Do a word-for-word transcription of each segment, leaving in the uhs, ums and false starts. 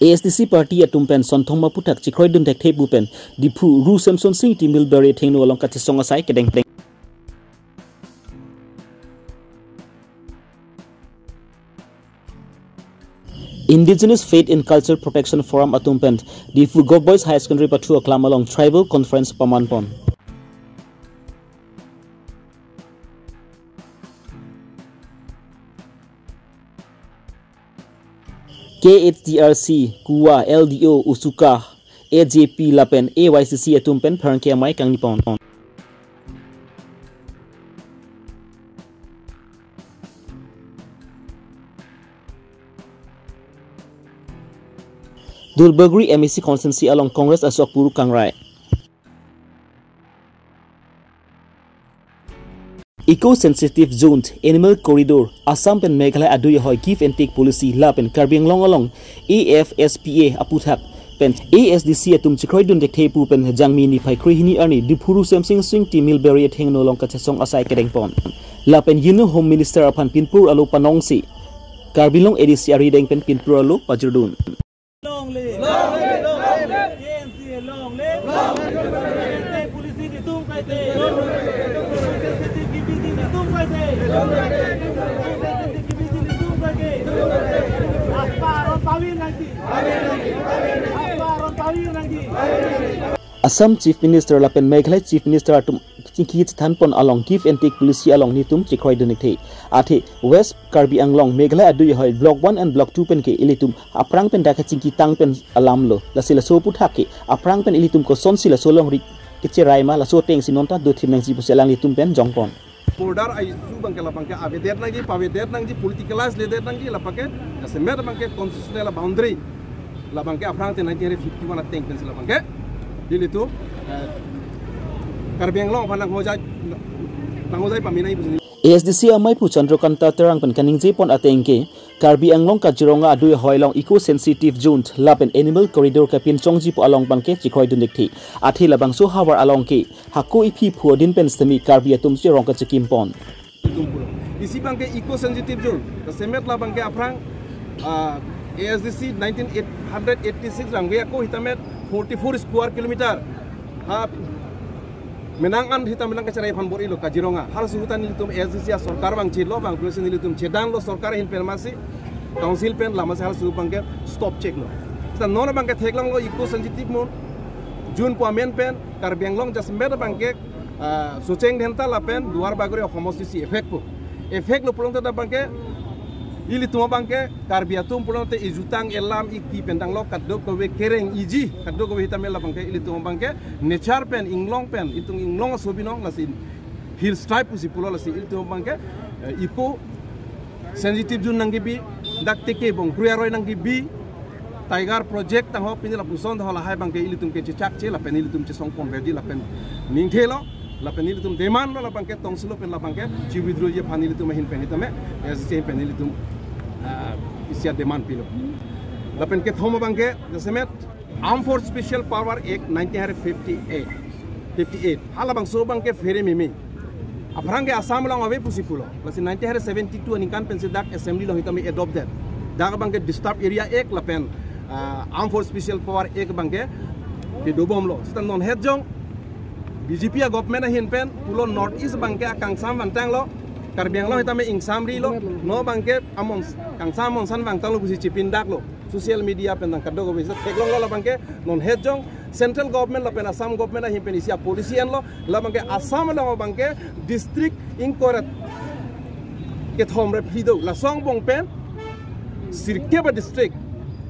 A S D C party atum pen sonthom aphuthak chekroidun thekthe pu pen Diphu Ru Semson Sing Timil Beri athengno along kachesong asai kedeng. Indigenous Faith and Culture Protection Forum atum pen Diphu Govt Boys Higher Secondary pathu aklam along Tribal Conference pamanpon. K H D R C, KUA, L D O, USUKA, A J P lapen A Y C C atum pen pherangke amei kangnipon. Dulbagori M A C constituency along Congress asok puru kangrai. Eco Sensitive Zone, Animal Corridor, Assam pen Meghalaya adui ahoi give and take policy lapen Karbi Anglong along A F S P A aphuthak pen A S D C atum chekroidun thekthe pu pen Jangmi niphai krehini arni Diphu Ru Semson Sing Timil Beri athengno along kachesong asai kedengpon. Lapen Union Home Minister aphan pinpur alo panongsi Karbi Anglong A D C arideng pen pinpur alo pajirdun. Long live! Long live! Long live! K N C A long live! Long live! Policy netum kaite! Policy netum kaite! Policy netum kaite! Asparon pavir nangji! Asparon pavir nangji! Assam Chief Minister lapen Meghalaya Chief Minister atum chingki chethanpon along give and take policy along nelitum chekroidun thekthe. Athe West Karbi Anglong Meghalaya adui ahoi Block one and Block two pen ke ilitum aphrang pen dak kachingkitang pen alamlo. Lasi laso aphuthak ke aphrang pen ilitum kosonsi laso alongri kecherai ma, laso atengsi nonta dothip nangji pusi alanglitum pen jongpon. Border a-issue abangke labangke avedet nangji, pavedet nangji, politicalize ledet nangji, labangke jasemet abangke constitutional boundary, labangke aphrang te nineteen fifty-one ateng pensi labangke ilitum, eh, Karbi Anglong aphan nanghojai, nanghojai pame nangji pusi. A S D C amei pu Chandrakanta Terang pen kaningjepon ateng ke Karbi Anglong Kaziranga adui ahoi along Eco Sensitive Zone lapen Animal Corridor kepinchongji pu along abangke chekroidun thekthe. Athe labangso ahavar along ke hako iphi phu adin pen semi Karbi atum cherong kachekimpon. Isi abangke Eco Sensitive Zone, jasemet labangke aphrang, ah, A S D C nineteen eight hundred eighty-six abangke ako hitamet forty-four square kilometer. Ha, menang an hitam menang kacherai aphan bor-ilo Kaziranga. Halaso ahut ta nelitum A S D C asorkar vangchelo, vangchelo si nelitum chedanglo sorkar ahin pen masi, council pen, la masi halaso abangke stop cheklo. Seta non abangke theklonglo Eco Sensitive Zone, Zone pu amen pen, Karbi Anglong jasemet abangke, ah, Socheng Dhenta lapen Duarbagori ahomosti si effect po. Effect lo pulote ta abangke, ilitum abangke, Karbi atum pulote ejutang elam iki pen tanglo kadokave kereng iji, kadokave hitam ela abangke, ilitum abangke, nature pen, inglong pen, itum inglong aso binong lasi, hills tribe pusi pulo lasi, ilitum abangke, eh, Eco Sensitive Zone nangkebi, dak teke bong, krui aroi nangkebi, Tiger Project tangho pini lapuson tangho lahai abangke ilitum ke chechakche lapen ilitum chesongpon verji lapen ningthelo lapen ilitum demand lo labangke tongsilo pen labangke chi withdrawji aphan ilitum ahin pen hitame, eh, si pen ilitum, ah, isi ademand pilo. Lapen kethom abangke jasemet Armed Force Special Power Act nineteen fifty-eight, fifty-eight. Halabangso abangke phere meme. Aphrang ke Assam along ave pusi pulo. Lasi nineteen seventy-two aningkan pensi dak assembly along hitame adopt det. Dak abangke Disturbed Area Act lapen, ah, Armed Force Special Power Act abangke kedobomlo. Seta non het jong B J P a-government ahin pen pulo North East abangke akangsam vantanglo. Karbi Anglong hitame ingsamrilo. Non abangke amon kangsam amonsan vangtanglo pusi chipindaklo. Social media pen tang kadokave si theklonglo labangke non het jong central government lapen Assam government ahin pen isi a-policy enlo labangke Assam along abangke district ingkoi ra kethom ra phli do laso angbong pen sirkep a-district,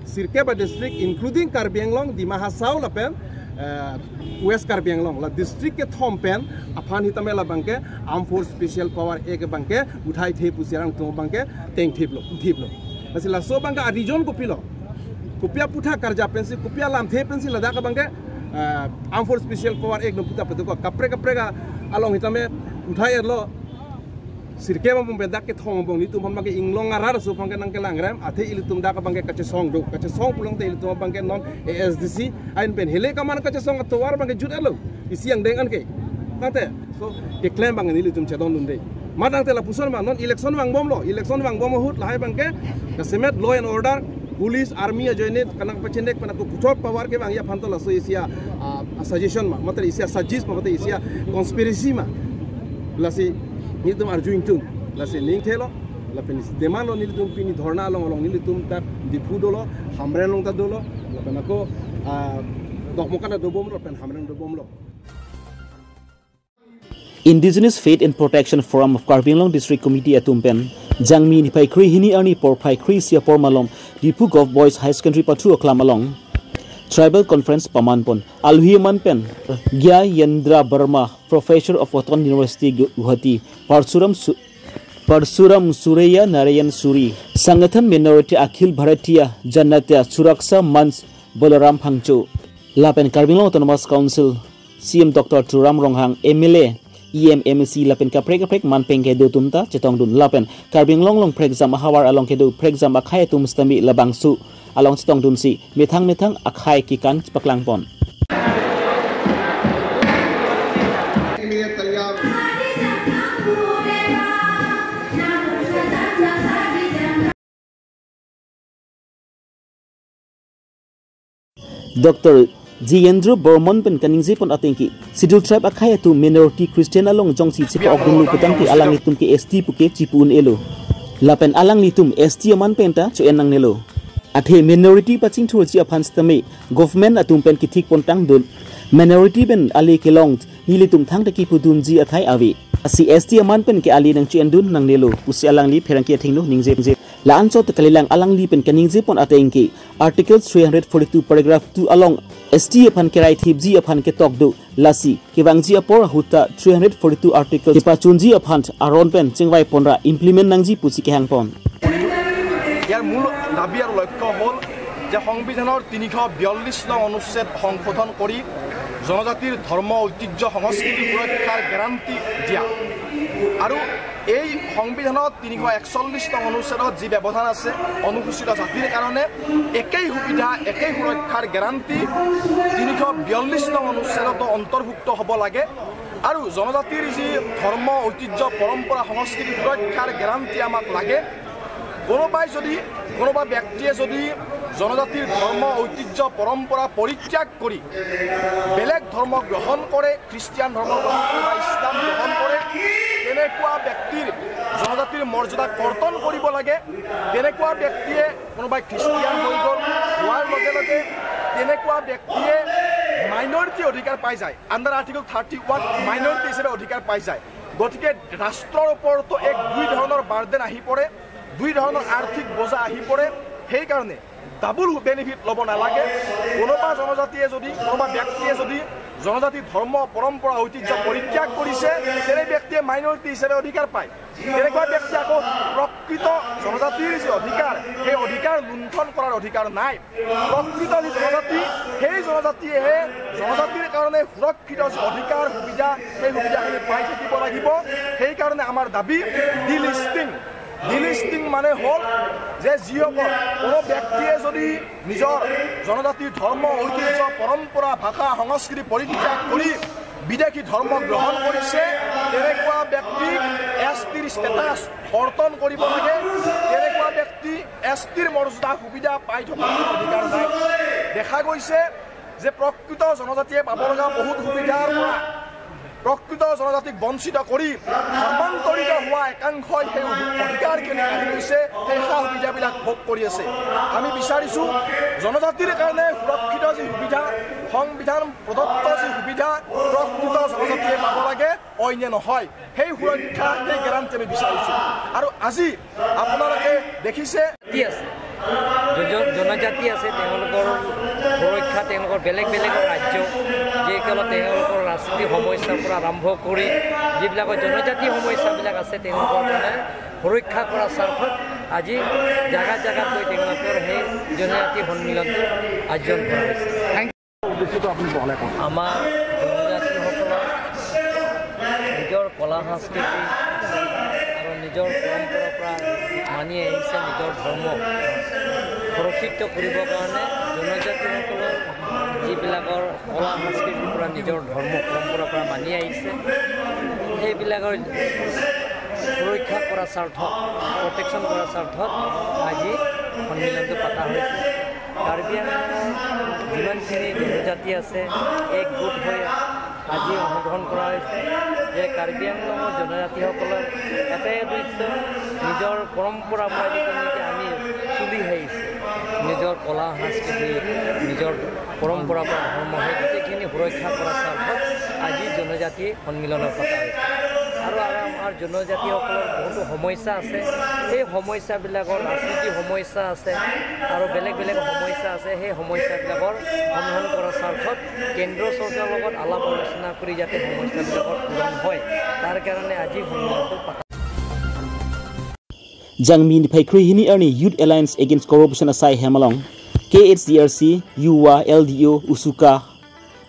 sirkep a-district including Karbi Anglong, Dima Hasao lapen, eh, West Karbi Anglong la district kethom pen aphan hitame labangke Armed Force Special Power Act abangke uthaithe pusi alangtum abangke tengthiplo, thiplo. Lasi laso abangke a-reason kopilo? Kopi aphuthak karja pensi, kopi alamthe pensi ladak abangke, ah, Armed Force Special Power Act nangputa petuko kaprek kaprek along hitame uthai-etlo. Sirkep angbong pen dak kethom angbong nelitum aphan abangke inglong arat aso aphan ke nangkelangrem, athe ilitum dak abangke kachesong do, kachesong pulote ilitum abangke non A S D C ahin pen hele kaman kachesong atovar abangke jut-etlo. Isi angdeng anke. Tangte, so, keklem abang nelitum chedondunde. Mat tangte lapuson ma, non election vangbomlo, election vangbom ahut lahai abangke, jasemet law and order, Police, army ajoine kanak pachenek pen ako puthot power kevangji aphan to laso isi a, a, a suggestion ma, mate isi a suggest ma, mate isi a conspiracy ma. Lasi nelitum arju ingtung. Lasi ning thelo, lapen demand lo nelitum pini dhorna along along nelitum ta Diphu dolo, Hamren along ta dolo, lapen ako, a, Dokmoka ta dobomlo, lapen Hamren dobomlo. Indigenous Faith and Protection Forum of Karbi Anglong District Committee atum pen Jangmi niphai kre hini arni porphai kre isi apor malom Diphu Govt Boys Higher Secondary pathu aklam along Tribal Conference pamanpon. Alohi aman pen Gyayendra Verma, Professor of Cotton University, Gu-, Guwahati, Parsuram Su-, Parsuram Surya Narayan Suri, Sangathan Minority Akhil Bharatiya Janatya Suraksha Manch Balaram Phangcho, lapen Karbi Anglong Autonomous Council C E M Doctor Tuliram Ronghang, M L A, E M, M A C lapen kaprek kaprek manpeng kedo atum ta chetongdun, lapen Karbi Anglong along prekjam ahavar along kedo prekjam akhei atum sitame labangso along chetongdunsi methang methang akhei kekan chepaklangpon. Doctor Jiyendra Bormon pen kaningjepon atengke, Schedule Tribe akhei atum minority Christian along jongsi chepa-okdunlo putangte alanglitum ke S T puke chipu un-elo. Lapen alanglitum S T aman penta cho-en nangnelo. Athe minority pachingthurji aphan sitame government atum pen kethikpon tangdun. Minority pen ale kelong nelitum thangta kipudunji athai ave. Lasi S T aman pen ke ale nangcho-endun nangnelo pusi alangli pherangke athengno ningje. La-anchot kalilang alangli pen kaningjepon atengke Article three hundred forty-two paragraph two along S T aphan keraithipji aphan ketok do. Lasi kevangji apor ahut ta three hundred forty-two article kepachunji aphan aron pen chingvaiponra implement nangji pusi kehangpon. ইয়াৰ মূল দাবী আৰু লক্ষ্য হ'ল যে সংবিধানৰ তিনিশ বিয়াল্লিছ নং অনুচ্ছেদ সংশোধন কৰি জনজাতিৰ ধৰ্ম, ঐতিহ্য, সংস্কৃতি সুৰক্ষাৰ গেৰাণ্টি দিয়া আৰু এই সংবিধানত তিনিশ একচল্লিছ নং অনুচ্ছেদত যি ব্যৱধান আছে অনুসূচিত জাতিৰ কাৰণে, একেই সুবিধা, একেই সুৰক্ষাৰ গেৰাণ্টি তিনিশ বিয়াল্লিছ নং অনুচ্ছেদতো অন্তৰ্ভুক্ত হ'ব লাগে। আৰু জনজাতিৰ যি ধৰ্ম, ঐতিহ্য, পৰম্পৰা, সংস্কৃতি সুৰক্ষাৰ গেৰাণ্টি আমাক লাগে। কোনোবাই যদি, কোনোবা ব্যক্তিয়ে যদি জনজাতিৰ ধৰ্ম, ঐতিহ্য, পৰম্পৰা পৰিত্যাগ কৰি বেলেগ ধৰ্ম গ্ৰহণ কৰে, খ্ৰীষ্টিয়ান ধৰ্ম গ্ৰহণ কৰে বা ইছলাম গ্ৰহণ কৰে, তেনেকুৱা ব্যক্তিৰ জনজাতিৰ মৰ্যাদা কৰ্তন কৰিব লাগে। তেনেকুৱা ব্যক্তিয়ে, কোনোবাই খ্ৰীষ্টিয়ান হৈ গ'ল, হোৱাৰ লগে লগে তেনেকুৱা ব্যক্তিয়ে মাইনৰিটি অধিকাৰ পাই যায়, under article thirty one minority হিচাপে অধিকাৰ পাই যায়। গতিকে ৰাষ্ট্ৰৰ ওপৰতো এক দুই ধৰণৰ বাৰ্ডেন আহি পৰে, দুই ধৰণৰ আৰ্থিক বোজা আহি পৰে। সেইকাৰণে ডাবল বেনিফিট ল'ব নালাগে। কোনোবা জনজাতিয়ে যদি, কোনোবা ব্যক্তিয়ে যদি জনজাতি ধৰ্ম, পৰম্পৰা, ঐতিহ্য পৰিত্যাগ কৰিছে, তেনে ব্যক্তিয়ে মাইনৰিটি হিচাপে অধিকাৰ পায়। তেনেকুৱা ব্যক্তি আকৌ প্ৰকৃত জনজাতিৰ যি অধিকাৰ, সেই অধিকাৰ লুণ্ঠন কৰাৰ অধিকাৰ নাই। প্ৰকৃত যি জনজাতি, সেই জনজাতিয়েহে জনজাতিৰ কাৰণে সুৰক্ষিত যি অধিকাৰ, সুবিধা, সেই সুবিধাখিনি পাই থাকিব লাগিব। সেইকাৰণে আমাৰ দাবী ডিলিষ্টিং। ডিলিষ্টিং মানে হ'ল যে যিসকল, কোনো ব্যক্তিয়ে যদি নিজৰ জনজাতিৰ ধৰ্ম, ঐতিহ্য, পৰম্পৰা, ভাষা, সংস্কৃতি পৰিত্যাগ কৰি বিদেশী ধৰ্ম গ্ৰহণ কৰিছে, তেনেকুৱা ব্যক্তিক এছ টিৰ ষ্টেটাছ কৰ্তন কৰিব লাগে। তেনেকুৱা ব্যক্তি এছ টিৰ মৰ্যাদা, সুবিধা পাই থকাৰ কোনো অধিকাৰ নাই। দেখা গৈছে যে প্ৰকৃত জনজাতিয়ে পাব লগা বহুত সুবিধাৰ পৰা প্ৰকৃত জনজাতিক বঞ্চিত কৰি ধৰ্মান্তৰিত হোৱা একাংশই সেই অধি-, অধিকাৰখিনি কাঢ়ি লৈছে, সেই সা সুবিধাবিলাক ভোগ কৰি আছে। আমি বিচাৰিছো জনজাতিৰ কাৰণে সুৰক্ষিত যি সুবিধা, সংবিধান প্ৰদত্ত যি সুবিধা প্ৰকৃত জনজাতিয়ে পাব লাগে, অইনে নহয়। সেই সুৰক্ষা, সেই গেৰাণ্টি আমি বিচাৰিছো। আৰু আজি আপোনালোকে দেখিছে জাতি আছে, জন-, জনজাতি আছে, তেওঁলোকৰ সুৰক্ষা, তেওঁলোকৰ বেলেগ বেলেগ ৰাজ্য, যিসকলে তেওঁলোকৰ ৰাজনীতি সমস্যাৰ পৰা আৰম্ভ কৰি যিবিলাকৰ জনজাতি সমস্যাবিলাক আছে, তেওঁলোকৰ কাৰণে সুৰক্ষা কৰাৰ স্বাৰ্থত আজি জাগাত জাগাত গৈ তেওঁলোকৰ সেই জনজাতি সন্মিলনটো আয়োজন কৰা হৈছে। Thank you। উদ্দেশ্যটো আপুনি বহলাই কওক। আমাৰ জনজাতিসকলৰ নিজৰ কলা সংস্কৃতি আৰু নিজৰ পৰম্পৰাৰ পৰা মানি আহিছে, নিজৰ ধৰ্ম সুৰক্ষিত কৰিবৰ কাৰণে জনজাতিসকলৰ যিবিলাকৰ কলা সংস্কৃতিৰ পৰা নিজৰ ধৰ্ম পৰম্পৰাৰ পৰা মানি আহিছে, সেইবিলাকৰ সুৰক্ষা কৰাৰ স্বাৰ্থত, প্ৰটেকশ্যন কৰাৰ স্বাৰ্থত আজি সন্মিলনটো পতা হৈছে। কাৰ্বি আংলঙৰ যিমানখিনি জনজাতি আছে, এক গোট হৈ আজি অংশগ্ৰহণ কৰা হৈছে যে কাৰ্বি আংলঙৰ জনজাতিসকলৰ এটাই উদ্দেশ্য, নিজৰ পৰম্পৰা পৰা যিটো নেকি আমি চলি আহিছে, নিজৰ কলা সংস্কৃতি, নিজৰ পৰম্পৰা পৰা ধৰ্ম, সেই গোটেইখিনি সুৰক্ষা কৰাৰ স্বাৰ্থত আজি জনজাতি সন্মিলনৰ কথা হৈছে। আৰু আমাৰ জনজাতিসকলৰ বহুতো সমস্যা আছে। সেই সমস্যাবিলাকৰ, ৰাজনীতি সমস্যা আছে আৰু বেলেগ বেলেগ সমস্যা আছে। সেই সমস্যাবিলাকৰ সমাধান কৰাৰ স্বাৰ্থত কেন্দ্ৰ চৰকাৰৰ লগত আলাপ আলোচনা কৰি যাতে সমস্যাবিলাকৰ পূৰণ হয়, তাৰ কাৰণে আজি সন্মিলনটো পতা। Jangmi niphai krehini arni Youth Alliance Against Corruption asai hem along K H D R C, Yuva, L D O, USUKA,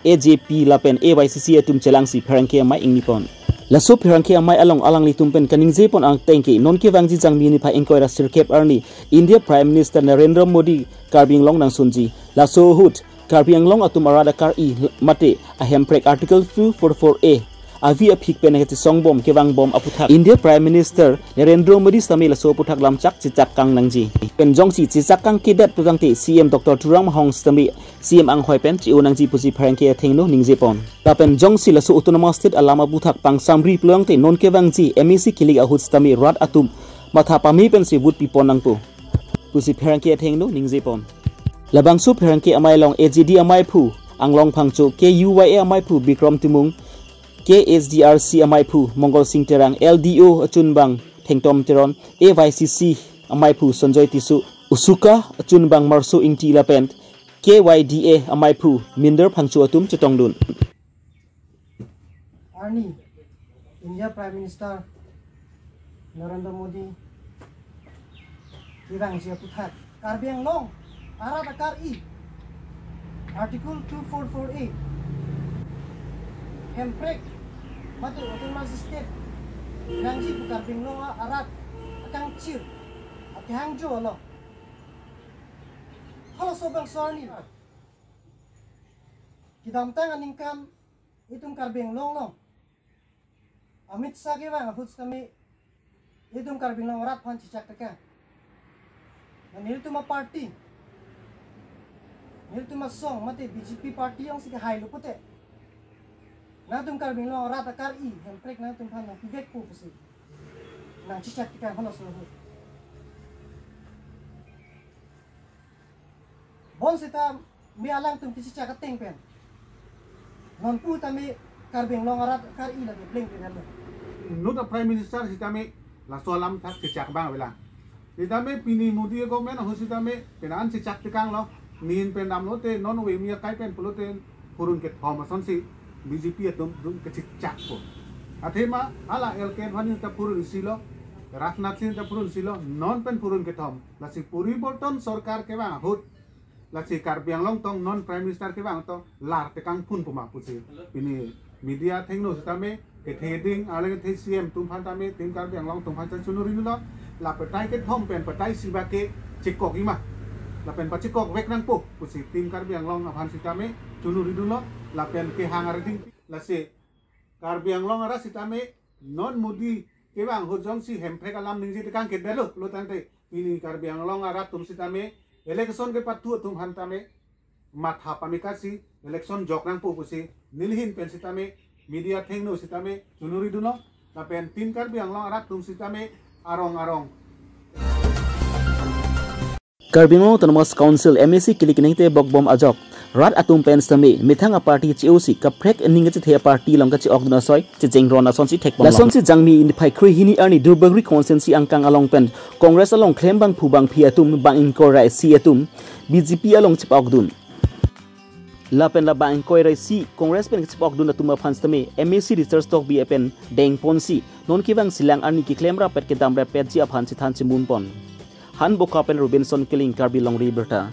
A J P lapen A Y C C atum chelangsi pherangke amei ingni pon. Laso pherangke amei along alanglitum pen kaningjepon angteng ke non kevangji Jangmi niphai ingkoi ra sirkep arni India Prime Minister Narendra Modi Karbi Anglong nangsunji. Laso ahut Karbi Anglong atum arat akar-i mate ahemprek Article two four four A avi aphik pen kachesongbom kevangbom aputhak India Prime Minister Narendra Modi sitame laso aputhak lamchak chechak kang nangji. Pen jongsi chechak kang kedet putangte C M Doctor Tuliram Ronghang sitame C M anghoi pen che-o nangji pusi pherangke athengno ningjepon. Lapen jongsi laso Autonomous State alam aputhak pangsamri pulangte non kevangji M A C kilik ahut sitame rat atum matha pame pensi vote pipon nangpo pusi pherangke athengno ningjepon. Labangso pherangke amei along A J D ameiphu Anglong Phangcho, K U Y A ameiphu Bikram Timung, K H D R C ameiphu Mongol Sing Terang, L D O achunbang Thengtom Teron, A Y C C ameiphu Sanjoy Tisso, USUKA achunbang Marso Ingti lapen K Y D A ameiphu Minder Phangcho atum chetongdun. Arni India Prime Minister Narendra Modi kevangji aputhak Karbi Anglong arat akar-i Article two four four A hemprek mate Autonomous State nangji pu Karbi Anglong arat akangchir akehangjo along halaso abangso arni kedamtang aningkan itum Karbi Anglong along Amit Shah kevang ahut sitame itum Karbi Anglong arat aphan chechak tekang. Na nelitum aparty, nelitum asong mate B J P party jongsi kehailo pute, nangtum Karbi Anglong arat akar-i hemprek nangtum aphan nangpivekpo pusi nangchechak tekang halaso ahut. Bonsita mi alangtum kachechak ateng pen non pu tame Karbi Anglong arat akar-i lake pleng pen lo. Nut a Prime Minister sitame laso alam thak chechak abang avelang. Sitame pini Modi government ahut sitame penan chechak tekanglo. Nin pen damlote non ove mi akai pen pulote phurun kethom asonsi B J P atum dun kachechakpo. Athema hala L K Advani ta phurun isi lo, Rajnath Singh ta phurun isi lo, non pen phurun kethom. Lasi poriborton sorkar kevang ahut, lasi Karbi Anglong tong non Prime Minister kevang tong lar tekang phun puma pusi pini media athengno sitame kethe ding arleng kethe C M atum aphan tame Team Karbi Anglong atum aphan ta chonghori dunlo. La petai kethom pen petai isi abang ke chekok ima, lapen pachekokvek nangpo pusi Team Karbi Anglong aphan sitame chonghori dunlo. Lapen kehang ariding, lasi Karbi Anglong arat sitame non Modi kevang ahut jongsi hemprek alam ningje tekang kedetlo pulotangte pini Karbi Anglong arat atum sitame election kepathu atum aphan tame matha pamekasi election jok nangpo pusi nelihin pen sitame media athengno sitame chonghori dunlo. Lapen Team Karbi Anglong arat atum sitame arong arong Karbi Anglong Autonomous Council M A C kilik ningte bokbom ajok rat atum pen sitame methang aparty che-osi kaprek ning kachethe aparty along kache-okdun asoi chechengron asonsi thekbom. Lasonsi Jangmi niphai krehini arni Duarbagori constituency angkang along pen Congress along klem bangphu bangphi atum bang ingkoi ra isi atum B J P along chepa-okdun. Lapen la bang ingkoi ra isi Congress pen kachepa-okdun atum aphan sitame M A C Richard Tokbi pen dengponsi non kevang silang arni keklem rapet kedam rapetji aphan chethan chemunpon. Hanboka pen Robinson Killing, Karbi Longri Abirta.